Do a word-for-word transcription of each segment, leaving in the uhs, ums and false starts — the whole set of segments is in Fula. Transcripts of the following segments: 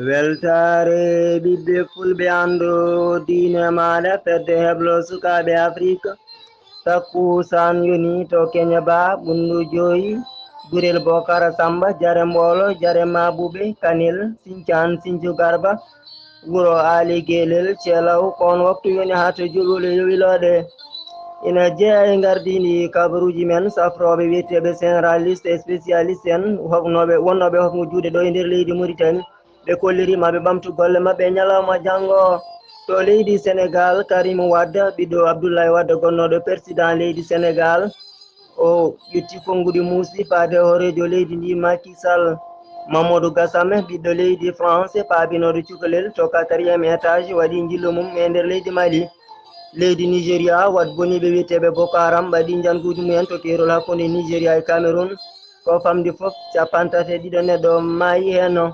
Weltaare ɓiɓɓe fulɓe, anndu diine maaɗa, fedde heblo sukaaɓe Afrik. Takkusaan yoni to Keña ba, Ɓunndu Joyi, Gurel Bokara Samba, Jare Mboolo, Jare Mabuɓe, Kanel, Sincaan, Sincu Garba, Wuro Aali Gelel, Ceelaw. Ko on waktu yoni haa to juɓɓule yowilooɗe. Ina jeyaa e ngardiindi kabaruuji men, safrooɓe wiyeteeɓe généraliste e spécialiste en, hofnooɓe, wonnooɓe hofngo juuɗe ɗo e nder leydi Mauritanie. Ɓe kolliri ma ɓe ɓamtu golle maɓɓe e ñalawma janngo. To leydi Senegaal, Karim Wade, ɓiɗɗo Abdoulaye Wade, gonnooɗo président leydi Senegaal, o ƴetti konnguɗi muusi faade hooreejo leydi ndi, Macky Sall. Mamadou Gassama, ɓiɗɗo leydi France, paabinooɗo cukalel to quatrième étage, waɗi njillu mum e nder leydi Mali. Leydi Nigeria, wat boniiɓe wiyeteeɓe Boko Haram mbaɗi njannguuji mumen to keerol hakkunde Nigeria e Cameroun. Ko famɗi fof, capanɗe tati e ɗiɗo neɗɗo maayi heen.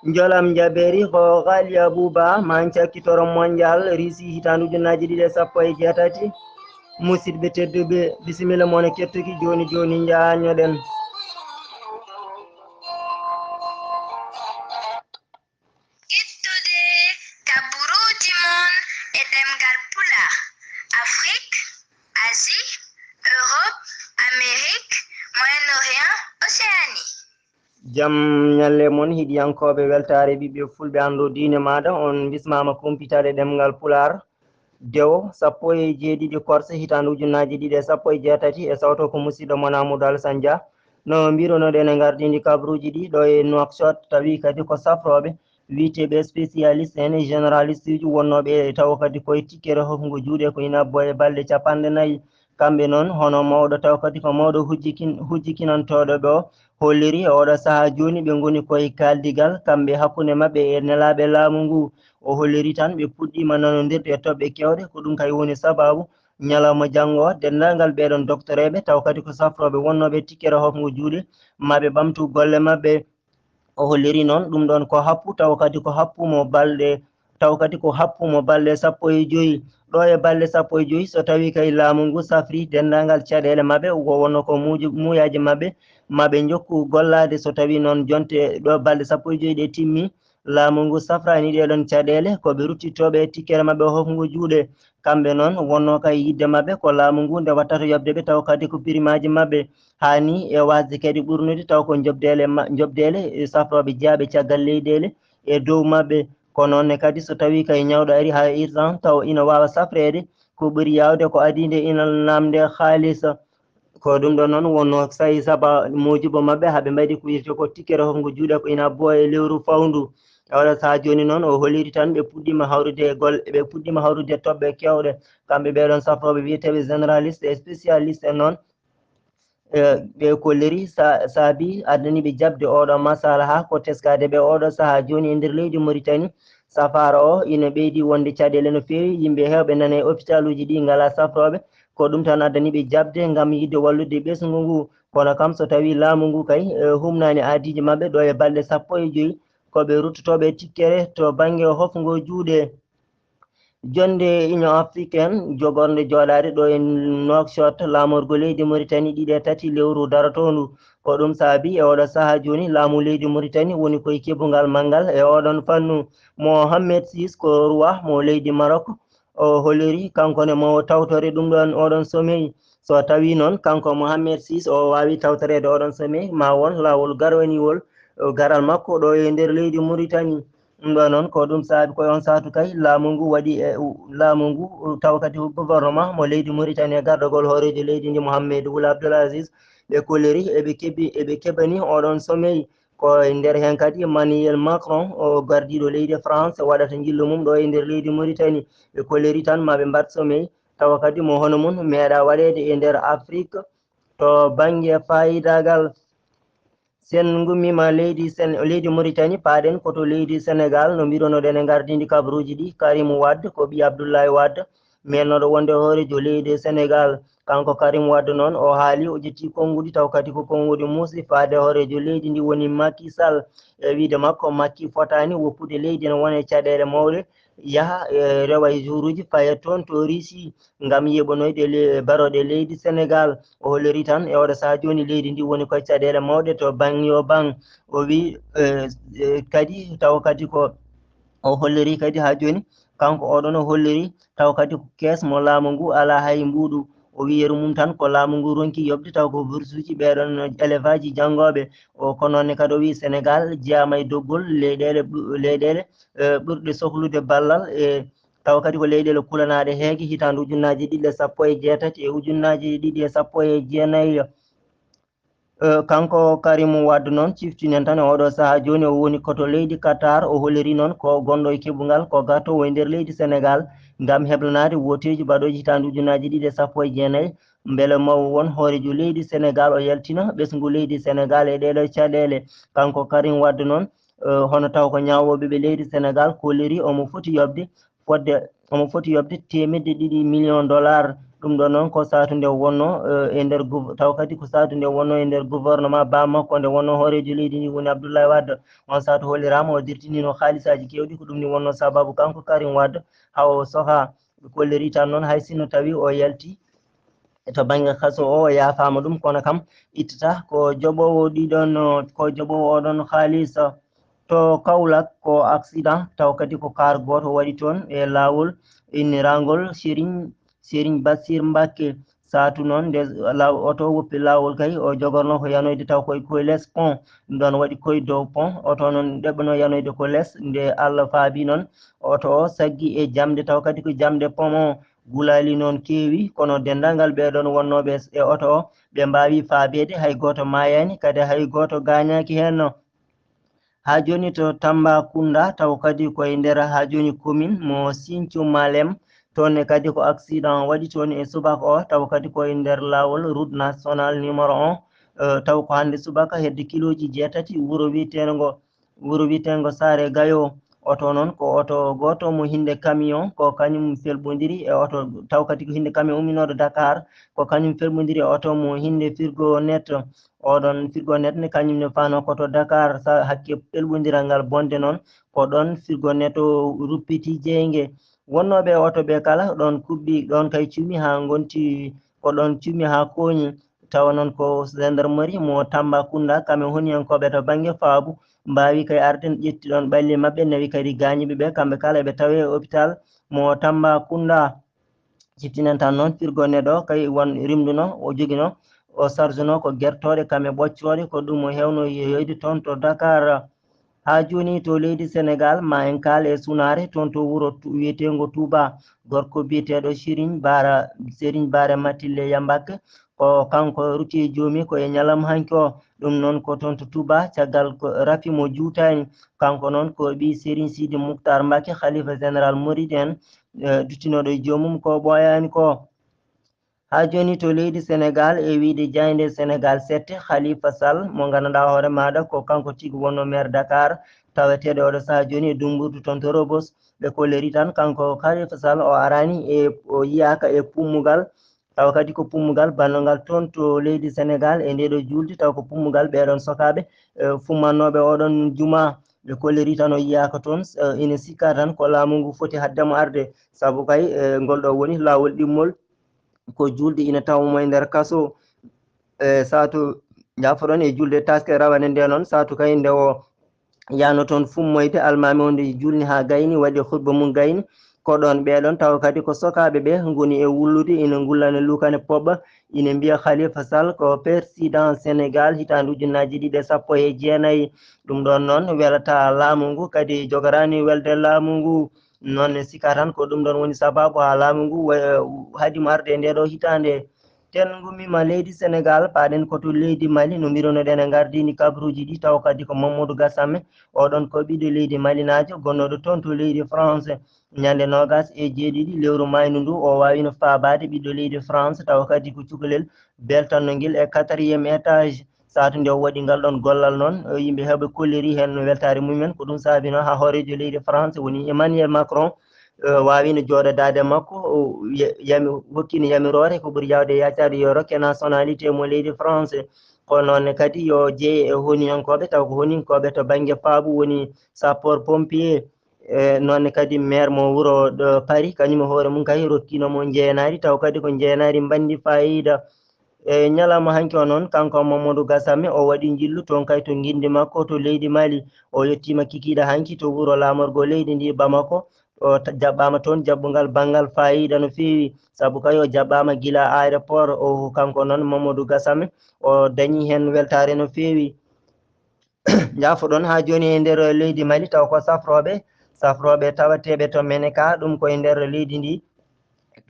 Njolam Jabeeri ko Ghali Abouba, man cakkitoro mondial Russie hitaande ujunnaaji ɗiɗi e sappo e jeetati. Musidɓe tedduɓe, bisimilla mon e kettuki jooni jooni, njaanñoɗen. Kettude kabaruuji mon e ɗemngal Pulaar, Afrik, Asie, Europe, Amérique, Moyen-Orient, Océanie. Jam ñalle mon, heɗiyankooɓe Weltaare Ɓiɓɓe Fulɓe, anndu diine maaɗa. On mbismaama kumpitaade ɗemngal Pulaar. Dewo sappo e jeeɗiɗi korse hitaande ujunnaaji ɗiɗi e sappo e jeetati, e sawto ko musidɗo mon Amadou Alassane Dia. No mbirunoɗen e ngardiindi kabaruuji ɗi ɗo e Nouakchott, tawi kadi ko safrooɓe wiyeteeɓe spécialiste en e généraliste uji wonnooɓe e tawa kadi koye tikkere hofngo juuɗe ko ina abbo e balɗe capanɗe nayi. Kamɓe noon, hono mawɗo taw kadi ko mawɗo hujjikin-, hujjikinantooɗo ɓe o holliri, e oɗo sahaa jooni ɓe ngoni koye kaaldigal, kamɓe hakkunde maɓɓe e nelaaɓe laamu ngu. O holliri tan ɓe puɗɗiima nanondirde e toɓɓe keewɗe, ko ɗum kay woni sabaabu ñalawma janngo o, denndaangal ɓeeɗoon doktoreeɓe, taw kadi ko safrooɓe wonnooɓe tikkere hofngo juuɗe, maa ɓe ɓamtu golle maɓɓe. O holliri noon ɗum ɗoon ko happu, taw kadi ko happu mo balɗe, taw kadi ko happu mo balɗe sappo e joyi. Ɗo e balɗe sappo e joyi, so tawii kay laamu ngu safri denndaangal caɗeele maɓɓe, ko wonno ko muuju-, muuyaaji maɓɓe, maa ɓe njokku gollaade. So tawii noon jonte ɗo balɗe sappo e joyi ɗe timmi, laamu ngu safraani ɗee ɗoon caɗeele, ko ɓe ruttitooɓe e tikkere maɓɓe hofngo juuɗe. Kamɓe noon, wonno kay yiɗde maɓɓe ko laamu ngu nde wattata yoɓde ɓe, taw kadi ko pirimaaji maɓɓe haani e waasde kadi ɓurnude, taw ko njoɓdeele ma-, njoɓdeele, e safrooɓe jeyaaɓe caggal leyɗeele e dow maɓɓe. Ko noon ne kadi, so tawii kay ñawɗo ari haa urgence, taw ina waawa safreede, ko ɓuri yaawde ko adii nde ina naamnde haalis. Ko ɗum ɗoon noon wonnoo sahi saba moojibbo maɓɓe, haa ɓe mbaɗi ko wiyetee ko tikkere hofngo juuɗe, ko ina abbo e lewru fawndu. E oɗo sahaa jooni noon, o holiri tan ɓe puɗɗiima hawrude e gol-, ɓe puɗɗiima hawrude toɓɓe keewɗe. Kamɓe ɓee ɗoon safrooɓe wiyeteeɓe généraliste e spécialiste en noon, e ɓe kolliri sa-, saabi addani ɓe jaɓde oɗo masalaha ko teskaade ɓe oɗo sahaa jooni e nder leydi Mauritanie. Safaara o ina ɓeydi wonde caɗeele no feewi, yimɓe heewɓe nana e opitaluuji ɗi ngalaa safrooɓe. Ko ɗum tan addani ɓe jaɓde ngam yiɗde wallude ɓesngu ngu. Kono kam, so tawii laamu ngu kay, e, humnaani aadiiji maɓɓe ɗo e balɗe sappo e joyi, ko ɓe ruttotooɓe tikkere to bannge hofngo juuɗe. Jonnde Union Africaine jogornde jooɗaade ɗo e Nouakchott, laamorgo leydi Mauritanie, ɗiɗi e tati lewru darotoondu. Ko ɗum saabi e oɗo sahaa jooni laamu leydi Mauritanie woni koye keɓungal manngal e oɗon fannu. Mohamed sis ko roi mo leydi Maroc. O holiri kanko ne mo tawtore ɗum ɗon oɗon sommet. So tawii noon kanko Mohamed sis o waawi tawtoreede oɗon sommet, ma won laawol garwaniwol, o garal makko ɗo e nder leydi Mauritanie. Ɗum ɗo noon ko ɗum saabi ko e on saatu kay laamu ngu waɗi e u-, laamu ngu, taw kadi ko gouvernement mo leydi Mauritanie e gardagol hooreejo leydi ndi Mohamed Wul Abdul Aziz. Ɓe kolliri eɓe keɓi, eɓe keɓani oɗon sommet. Ko e nder heen kadi Emmanuel Macron, o gardiiɗo leydi France, waɗata njillu mum ɗo e nder leydi Mauritanie. Ɓe kolliri tan ma ɓe mbaɗ sommet, tawa kadi mo hono mum meeɗa waɗeede e nder Afrik to bannge faayidagal. Sen ngummiima leydi Sen-, leydi Mauritanie, paaɗen ko to leydi Senegaal, no mbirunoɗen e ngardiindi kabaruuji ɗi, Karim Wade, ko ɓii Abdoulaye Wade, meeɗnooɗo wonde hooreejo leydi Senegaal. Kanko Karim Wade noon, o haali, o ƴetti konnguɗi, taw kadi ko konnguɗi muusi faade hooreejo leydi ndi woni Macky Sall. E wiyde makko, Macky fotaani woppude leydi ene wona e caɗeele mawɗe, yaha e rewa e juuruuji, faya toon to Russie ngam yeɓonoyde le-, barooɗe leydi Senegal. O holliri tan e oɗo sahaa jooni leydi ndi woni koye caɗeele mawɗe to baŋ yo baŋ. O wi, eh, eh, kadi taw kadi ko o holliri kadi haa jooni, kanko oɗon o holliri taw kadi ko kees mo laamu ngu alaa hay mbuuɗu. O wi yeru mum tan ko laamu ngu ronki yoɓde taw ko boursuuji ɓeeɗon élève aji janngooɓe. O, ko noon ne kadi o wi Senegal jeyaama e doggol leyɗeele ɓu-, leyɗeele, eh, ɓurɗe sohlude ballal e taw kadi ko leyɗeele kulanaaɗe heege hitaande ujunnaaji ɗiɗi e sappo e jeetati e ujunnaaji ɗiɗi e sappo e jeenayi. Eh, kanko Karim Wade noon ciftinen tan e oɗo sahaa jooni o woni ko to leydi Qatar, o holliri noon ko gonɗo e keɓungal ko gato e nder leydi Senegal ngam heblanaade wooteeji baɗooji hitaande ujunnaaji ɗiɗi e sappo e jeenayi mbele maw won hooreejo leydi Senegal o yaltina ɓesngu leydi Senegal e ɗeeɗo caɗeele. Kanko Karim Wade noon, eh, hono taw ko ñaawooɓe ɓe leydi Senegal kolliri omo foti yoɓde fodde omo foti yoɓde teemedde ɗiɗi million dollar. Ɗum ɗo noon ko saatu nde wonno, eh, e nder gouv-, taw kadi ko saatu nde wonno e nder gouvernement ba makko nde wonno hooreejo leydi ndi woni Abdoulaye Wade. On saatu holliraama o dirtinino haalisaaji keewɗi, ko ɗum ni wonno sababu kanko Karim Wade haa o soha. Ɓe kolliri tan noon hay sinno tawi o yalti to bannge kaso o, o yaafaama ɗum, kono kam ittata ko joɓoowo ɗiɗon, ko joɓoowo oɗon haalisa. To Kaolack ko accident, taw kadi ko kaar gooto waɗi toon e laawol innirangol Serigne, Serigne Bassir Mbacké. Saatu noon nde law-, oto woppi laawol kay, o jogorno ko yanoyde taw koye, koye les pont. Ɗum ɗoon waɗi koye dow pont. Oto noon ɗeɓno yanoyde ko les, nde Allah faabi noon oto o saggi e jamɗe, taw kadi ko jamɗe pont o. Gulaali noon keewi, kono denndaangal ɓee ɗoon wonnooɓe e oto o, ɓe mbaawi faabeede, hay gooto maayaani, kadi hay gooto gaañaaki heen. Haa jooni to Tambacounda, taw kadi ko e nder haa jooni commune mo Sinthiou Malem, toon ne kadi ko accident waɗi toon e subaka o, taw kadi ko e nder laawol route nationale numéro un, eh, taw ko hannde subaka hedde kilooji jeetati wuro wiyeteengo, wuro wiyeteengo Saare Gayo. Oto noon ko oto gooto mo hinnde camion, ko kañum felɓondiri e oto, taw kadi ko hinnde camion umminooɗo Dakar, ko kañum felɓondiri e oto mo hinnde firgo net. Oɗon firgo net ne kañum ne faano ko to Dakar, sa hakke pelɓondiral ngal bonde noon, ko ɗon firgo net o ruppiti jeynge. Wonnooɓe e oto ɓe kala ɗon kuɓɓi, ɗon kay cumi haa ngonti, ko ɗon cumi haa kooñi. Tawa noon ko gendarmerie mo Tambacounda, kamɓe honiyankooɓe to bannge faabu, mbaawi kay arde ƴetti ɗon ɓalli maɓɓe, nawi kadi gaañiiɓe ɓe, kamɓe kala eɓe tawee e hôpital mo Tambacounda. Ciftinen tan noon, firgo neɗɗo kay won rimduno, o jogino, o sarjuno ko gertooɗe kam e ɓoccooɗe, ko ɗum o hewno yeyoyde toon to Dakar. Haa jooni to leydi Senegal, ma en kaal e sunaare toon to wuro tu-, wiyeteengo Touba, gorko biyeteeɗo Serigne Bara, Serigne Bara Matille Yambake, ko kanko rutti e joomi ko e ñalawma hanki o. Ɗum noon ko toon to Touba, caggal ko rafi mo juutaani. Kanko noon ko ɓii Serigne Sidi Moukhtar Mbacké, Khalifa Général Mouride en, eh, duttinooɗo e joomum ko ɓooyaani ko. Haa jooni to leydi Senegal, e wiyde jaaynde Senegal sette, Khalifa Sall, mo nganndanɗaa hoore maaɗa ko kanko tigi wonnoo maire Dakar, taweteeɗo oɗo sahaa jooni e dummburdu toon to Rebeuss, ɓe kolliri tan kanko Khalifa Sall o araani e o yiyaaka e pummugal, tawa kadi ko pummugal bannungal toon to leydi Senegal e ndeeɗo juulde, tawa ko pummugal ɓeeɗoon sokaaɓe, eh, fummannooɓe oɗon juma. Ɓe kolliri tan o yiyaaka toon, eh, ina sikka tan ko laamu ngu foti haɗde mo arde, sabu kay, eh, ngol ɗo woni laawol ɗimmol, ko juulde ina tawa mo e nder kaso, eh, saatu, njaafoɗon, e juulde taaske rawane nde noon, saatu kay nde o yahno toon fummoyde, almaami o nde juulni haa gayni, waɗi khutba mum gayni, ko ɗoon ɓeeɗoon tawa kadi ko sokaaɓe ɓe ngoni e wullude, ina ngullana luukane poɓɓa, ina mbiya Khalifa Sall ko président Senegal hitaande ujunnaaji ɗiɗi e sappo e jeenayi. Ɗum ɗoon noon welata laamu ngu, kadi jogoraani welde laamu ngu. Noon ne sika tan ko ɗum ɗoon woni sabaabu haa laamu ngu wa-, haɗi mo arde e nde ɗo hitaande. Teen ngummima leydi Senegal, paaɗen ko to leydi Mali, no mbirunoɗen e ngardiindi kabaruuji ɗi, taw kadi ko Mamadou Gassame, oɗon ko ɓiɗɗo leydi malinaajo, gonnooɗo toon to leydi France. Ñande noogas e jeeɗiɗi lewru maaynu ndu, o waawino faabaade ɓiɗɗo leydi France, tawa kadi ko cukalel beltanno ngel e quatrième étage. Saatu nde o waɗi ngal ɗon gollal noon, yimɓe heewɓe kolliri heen weltaare mumen. Ko ɗum saabino haa hooreejo leydi France woni Emmanuel Macron, eh, waawino jooɗodaade makko, o ya-, yami-, hokkino yamiroore ko ɓuri yaawde e yaacaade yo rokke nationalité mo leydi France. Ko noon ne kadi yo jeeye e honiyankooɓe, taw ko honinkooɓe to bannge faabu woni sapeur pompier. E noonne kadi maire mo wuro ɗo Paris, kañum e hoore mum kay rokkiino mo njeenaari, taw kadi ko njeenaari mbanndi faayiida. E ñalawma hanki o noon, kanko Mamadou Gassame, o waɗi njillu toon kay to nginndi makko to leydi Mali. O yettiima kikiiɗe hanki to wuro laamorgo leydi ndi Bamako. O ta-, jaɓɓaama toon jaɓɓungal banngal faayiida no feewi, sabu kay o jaɓɓaama gila aéroport. O kanko noon Mamadou Gassame, o dañi heen weltaare no feewi. Njaafoɗon, haa jooni e nder leydi Mali, taw ko safrooɓe, safrooɓe tawateeɓe to Meneka, ɗum ko e nder leydi ndi.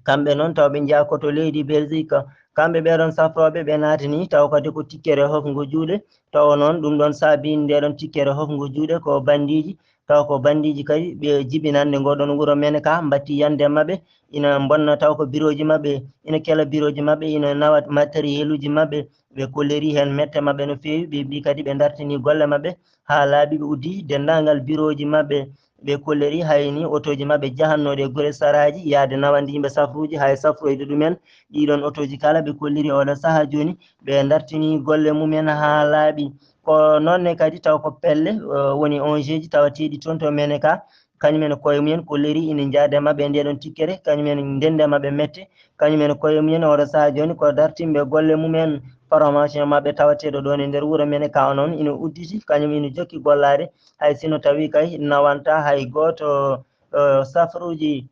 Kamɓe noon, taw ɓe njeyaa ko to leydi Belgique. Kamɓe ɓee ɗoon safrooɓe, ɓe naatani, taw kadi ko tikkere hofngo juuɗe. Tawa noon, ɗum ɗoon saabi ndee ɗoon tikkere hofngo juuɗe ko banndiiji, taw ko banndiiji kadi ɓe jibinande ngoo ɗoon wuro Meneka, mbatti yande maɓɓe, ina mbonna taw ko birooji maɓɓe, ina kela birooji maɓɓe, ina nawa matériel uji maɓɓe. Ɓe kolliri heen mette maɓɓe no feewi, ɓe mbii kadi ɓe ndartini golle maɓɓe haa laaɓi, ɓe uddi denndaangal birooji maɓɓe, ɓe kolliri hay ni otooji maɓɓe jahannooɗi e gure saraaji, yahde nawande yimɓe safruuji, hay safroyde ɗumen. Ɗii ɗoon otooji kala ɓe kolliri oɗo sahaa jooni, ɓe ndartini golle mumen haa laaɓi. Ko noon ne kadi taw ko pelle, eh, woni ongeeji tawateeɗi toon to Meneka, kañum en koye mumen kolliri ina njaade maɓɓe ndee ɗoon tikkere, kañum en ndennde maɓɓe mette, kañum en koye mumen oɗo sahaa jooni ko dartinɓe golle mumen, formation maɓɓe tawateeɗo ɗoon e nder wuro Meneka o noon ina udditi, kañum ina jokki gollaade, hay sino tawi kay nawanta hay gooto, eh, safruuji.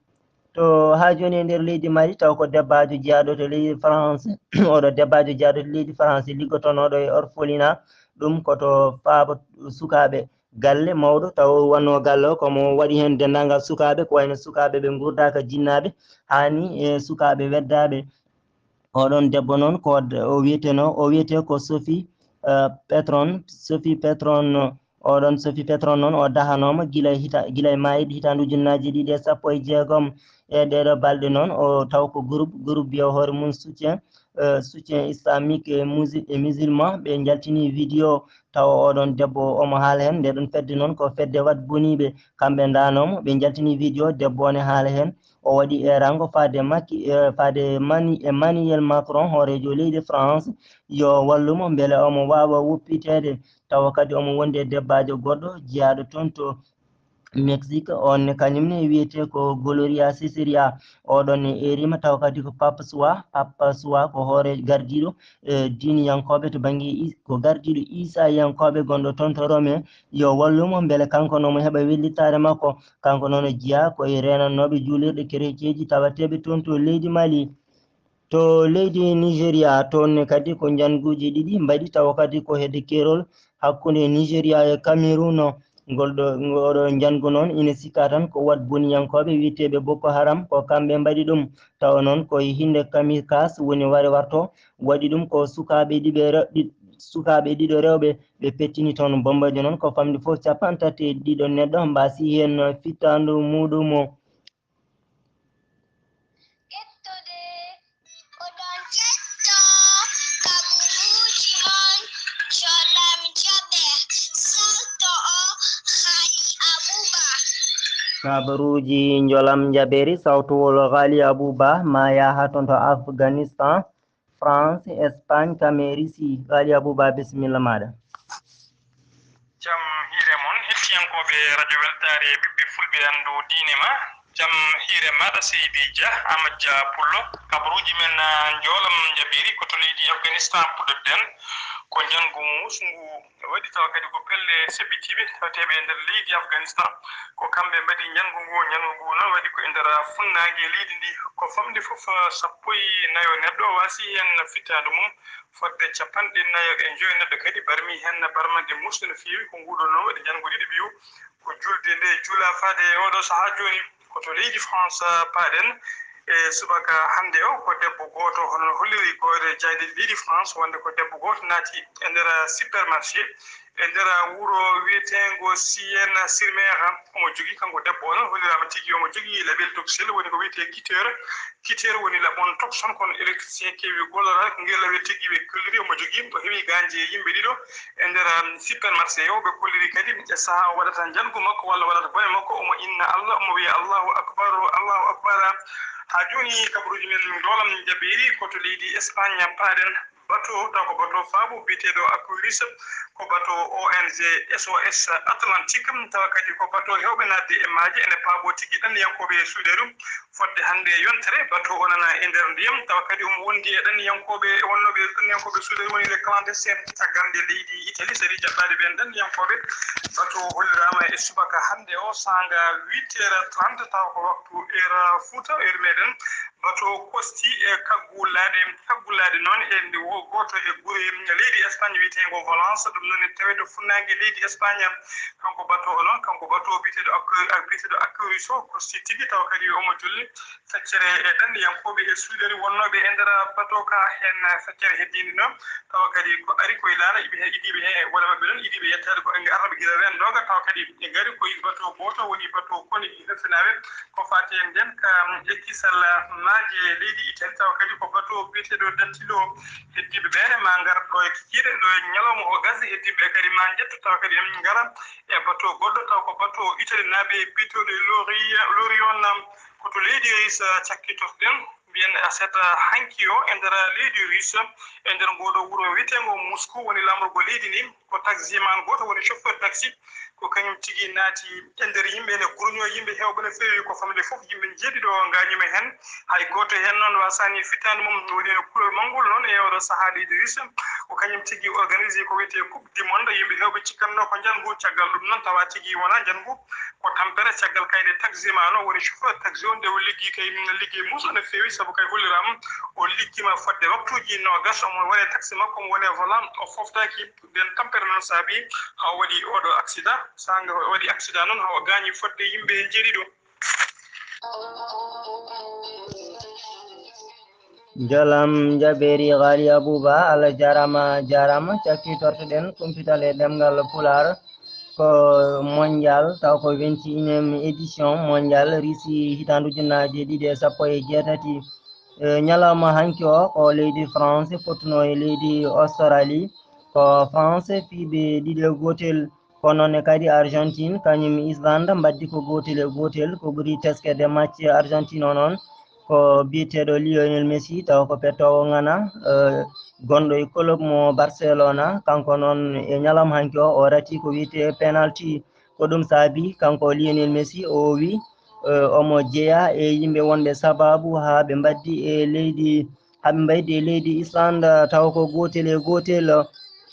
To haa jooni e nder leydi Mali, taw ko debbaajo jeyaaɗo to leydi France, oɗo debbaajo jeyaaɗo to leydi France liggotonooɗo e orphelinat, ɗum ko to faabo sukaaɓe galle mawɗo, taw wonnoo galle o ko mo waɗi heen denndaangal sukaaɓe, ko wayno sukaaɓe ɓe nguurdaaka jinnaaɓe, haa ni e sukaaɓe weddaaɓe. Oɗon debbo noon ko d-, o wiyeteno, o wiyete ko Sophie, eh, Petron, Sophie Petron, oɗon Sophie Petron noon o dahanooma gila hita-, gila e maayde hitaande ujunnaaji ɗiɗi e sappo e jeegom. E ɗeeɗo balɗe noon o taw ko groupe, groupe mbiya hoore mum soutien, eh, soutien islamique et musi-, et musulman. Ɓe njaltini vidéo taw oɗon debbo omo haala heen. Nde ɗon fedde noon ko fedde wat boniiɓe. Kamɓe ndanooma, ɓe njaltini vidéo debbo o ne haala heen. O waɗi erango faade makki, eh, faade Mani-, Emmanuel Macron, hooreejo leydi France, yo wallu mo mbele omo waawa woppiteede. Tawa kadi omo wondi e debbaajo goɗɗo jeyaaɗo toon to Mexique. On ne kañum ne wiyetee ko Gloria Cecilia. Oɗon ne erima tawa kadi ko Papa Soa. Papa Soa ko hoore gardiiɗo, eh, diiniyankooɓe to bannge Is-, ko gardiiɗo Iisayankooɓe gonɗo toon to Rome. Yo wallu mo mbele kanko noon mo heɓa wellittaare makko. Kanko noon o jeyaa ko e reenannooɓe juulirɗe kereceeji tawateeɓe toon to leydi Mali. To leydi Nigeria, toon ne kadi ko njannguuji ɗiɗi mbaɗi, tawa kadi ko heede keerol hakkunde Nigeria e Cameroun. Ngol ɗo, ngol ɗo njanngu noon ina sikkaa tan ko wat boniyankooɓe wiyeteeɓe Boko Haram, ko kamɓe mbaɗi ɗum. Tawa noon ko e hinnde kamikaze woni wari warto waɗi ɗum, ko sukaaɓe ɗiɓe re-, ɗi-, sukaaɓe ɗiɗo rewɓe ɓe pettini toon. Bombajo noon ko famɗi fof cappanɗe tati e ɗiɗo neɗɗo mbaasi heen fittaandu muuɗum. Ƴettude ko ɗon ƴetto kabaruuji mon, Jolam Jaber, salto o Ghali Abouba. Kabaruuji Jolam Jaberi, sawtowol Ghali Abouba, ma yaha toon to Afghanistan, France, Espagne, Cameroun, Ghali Abouba, bisimilla maaɗa. Jam hiire mon, hettiyankooɓe Radio Weltaare, ɓiɓɓe fulɓe, anndu diine ma. Jam hiire maaɗa, Seydi Dia, Amadou Dia Pullo. Kabaruuji men, ah, Jolam Jaberi, ko to leydi Afghanistan puɗɗoɗen. Ko njanngu muusngu waɗi, tawa kadi ko pelle seɓɓitiiɓe tawateeɓe e nder leydi Afghanistan. Ko kamɓe mbaɗi njanngu ngu. Njanngu ngu noon waɗi ko e nder funnaange leydi ndi. Ko famɗi fof, ah, sappo e nayo neɗɗo waasi heen fittaandu mum. Fodde cappanɗe nayo e joyo neɗɗo kadi barmi heen barmande muusde no feewi. Ko nguɗo noon waɗi njanngu ɗiɗi ɓiyu. Ko julde nde juula faade e oɗo sahaa jooni, ko to leydi France paaɗen. E subaka hannde o, ko debbo gooto, hono no holliri goyre jaayndeeji leydi France, wonde ko debbo gooto naati e nder supermarché, e nder wuro wiyeteengo Sienne-sur-Mer. Omo jogii, kanko debbo o noon, holliraama tigi, omo jogii label Doxel, woni ko wiyetee quitteur. Quitteur woni laɓon tokson, kono électricien keewi golloraade, ko ngel laɓel tigi ɓe kolliri. Omo jogii, o heɓi gaañde yimɓe ɗiɗo e nder, um, supermarché o. Ɓe kolliri kadi e sahaa o waɗata njanngu makko walla waɗata bone makko, omo inna Allah, omo wiya, "Allahu akbar, Allahu akbar." Haa jooni, kabaruuji men Jolam Jaberi, ko to leydi Espagne paaɗen. bato, taw ko bato faabo biyeteeɗo Aquarius, ko bato O N G S O S Atlantique, tawa kadi ko bato heewɓe naatde e maaje, ene paaboo tigi ɗanniyankooɓe e suuɗeeru. Fodde hannde e yontere, bato o nana e nder ndiyam, tawa kadi omo wondi e ɗanniyankooɓe, wonnooɓe ɗanniyankooɓe suuɗeeru, woni les clandestins, caggal nde leydi Italie sari jaɓɓaade ɓeen ɗanniyankooɓe. Bato o holliraama e subaka hannde o, saanga huit heures trente, tawa ko waktu heure Fuuta, heure meɗen. Bato o kosti e kaggu laaɗe, kaggu laaɗe noon e nde wo-, gooto e gure leydi Espagne wiyeteengo Valence, ɗum noon ne tawee to funnaange leydi Espagne. Kanko bato o noon, kanko bato o biyeteeɗo Aqu-, biyeteeɗo Aquarius o, kosti tigi, tawa kadi omo jolli feccere e ɗanniyankooɓe e suuɗeeru wonnooɓe e nder bato ka. Heen feccere heddiinde noon, tawa kadi ko ari ko e laana, iɓe he-, idiiɓe he, wona maɓɓe noon, idiiɓe yettaade ko e arɓe gila ween nooga, tawa kadi ɓe ngari ko e bato gooto, woni bato koni e Finaaɓe, ko faati e ndeen ka, mm, e kisal maaje leydi Italie, tawa kadi ko bato biyeteeɗo Dattilo, heddiiɓe ɓe ne ma ngar ɗo e kikiiɗe, ɗo e ñalawma o gasi, heddiiɓe ɓe kadi ma njetto, tawa kadi en ngara e bato goɗɗo, taw ko bato Italie naaɓe biyeteeɗo Lori-, Lorion, ko to leydi Russe cakkitorɗen, mbiyen aset hanki o e nder leydi Russe, e nder ngoo ɗoo wuro wiyeteengo Moscou woni laamorgo leydi ndi, ko taximan gooto woni chauffeur taxi, ko kañum tigi naati e nder yimɓe, ene gurñoo yimɓe heewɓe no feewi, ko famɗi fof yimɓe njeeɗiɗo ngaañiima heen, hay gooto heen noon waasaani fittaandu mum, woni no kulol mawngol noon e oɗo sahaa leydi Russe, ko kañum tigi organisé ko wiyetee Coupe du Monde, yimɓe heewɓe cikkatnoo ko njanngu, caggal ɗum noon tawa tigi wonaa njanngu, ko tampere, caggal kayɗe taximan o woni chauffeur taxi o, nde o liggi kay liggey muuso no feewi, sabu kay holliraama o liggiima fodde waktuuji noogas, omo woni e taxi makko, omo woni e volant, o fooftaaki. Nden tampere noon saabi haa o waɗi oɗo accident. Saanga o waɗi accident noon, haa o gaañi fodde yimɓe njeeɗiɗo. Njolam njaɓeeri Ghali Abouba, Allah jaaraama, jaaraama. Cakkitortoɗen kumpital e ɗemngal Pulaar ko mondial, taw ko vingt et unième édition mondial Russie hitaande ujunnaaje ɗiɗi e sappo e jeetati. E ñalawma hanki o, ko leydi France fottunoo e leydi Australie. Ko France fii ɓe ɗiɗi e gootel. Ko noon ne kadi Argentine, kañum Islande mbaɗdi ko gootel e gootel. Ko ɓuri teskede match Argentine o noon, ko biyeteeɗo Lionel Messi, tawa ko pettoowo ŋana, eh, gonɗo e club mo Barcelona. Kanko noon e ñalawma hanki o, o rati ko wiyetee penalty. Ko ɗum saabi kanko Lionel Messi o wi, eh, omo jeyaa e yimɓe wonɓe sabaabu haa ɓe mbaɗdi e leydi, haa ɓe mbaɗdi e leydi Islande, taw ko gootel e gootel.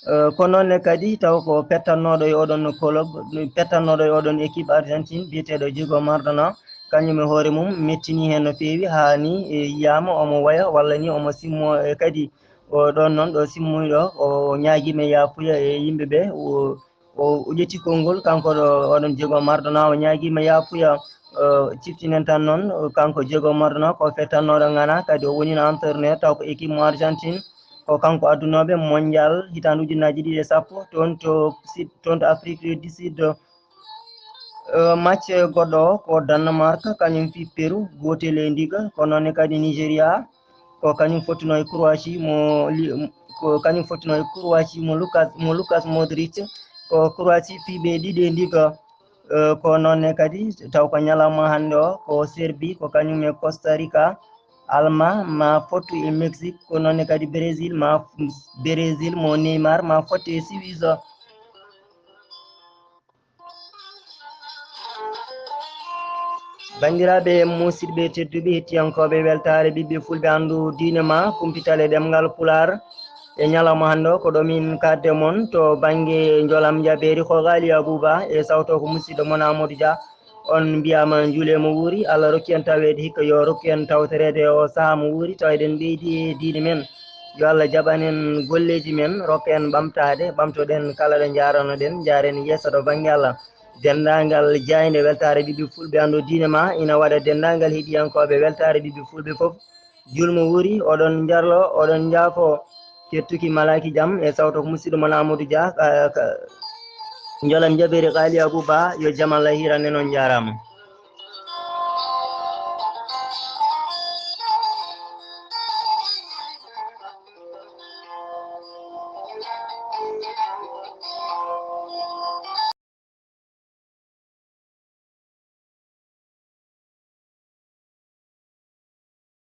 Eh, ko noon ne kadi taw ko pettannooɗo e oɗon club, pettannooɗo e oɗon équipe Argentine biyeteeɗo Diego Maradona, kañum e hoore mum mettinii heen no feewi, haa ni, eh, yiyaama omo woya walla ni omo simmoo. E kadi o ɗoon noon ɗo simmoyi ɗo, o ñaagiima yaafuya e yimɓe ɓe, o, o, o ƴetti konngol, kanko ɗo, oɗon Diego Maradona, o ñaagiima yaafuya. Eh, ciftinen tan noon, kanko Diego Maradona ko fettannooɗo ŋana, kadi o wonino entraîneur, taw ko équipe mo Argentine, ko kanko addunooɓe mondial hitaande ujunnaaji ɗiɗi e sappo toon to Sud, toon to Afrique du Sud. Eh, match goɗɗo o ko Danemark, kañum fii Peru, gootel e ndiga, ko noon ne kadi Nigeria, ko kañum fottunoo e Croatie mo li-, ko kañum fottunoo e Croatie mo Lukas, mo Lukas Modric, ko Croatie fii ɓe ɗiɗi e ndiga. Eh, ko noon ne kadi taw ko ñalawma hannde o, ko Serbie, ko kañum e Costa Rica, Alma ma fottu e Mexique, ko noon ne kadi Brésil ma, Brésil mo Neymar ma fotte e Suisse. Banndiraaɓe musidɓe tedduɓe, hettiyankooɓe weltaare ɓiɓɓe fulɓe anndu diine ma kumpital e ɗemngal Pulaar, e ñalawma hannde o, ko ɗo min kaadde mon to bannge njolam njaɓeeri ko Ghali Abouba e sawto ko musidɗo mon Amadou Dia. On mbiyaama njuulee mo wuuri, Allah rokki en taweede hikka, yo rokku en tawtoreede o sahaa mo wuuri, tawa eɗen ɓeydi e diine men. Yo Allah jaɓan en golleeji men, rokka en ɓamtaade, ɓamtoɗen kala ɗo njaaranoɗen, njaaren yeeso ɗo bannge Allah. Denndaangal jaaynde weltaare ɓiɓɓe fulɓe anndu diine ma ina waɗa denndaangal heɗiyankooɓe weltaare ɓiɓɓe fulɓe fof. Juul mo wuuri, oɗon njarlo, oɗon njaafo kettuki malaaki jam e sawto ko musidɗo mon Amadou Dia, ka, ka, njolam njaɓeeri Ghali Abouba, yo jam Allah hiiran en, on njaaraama.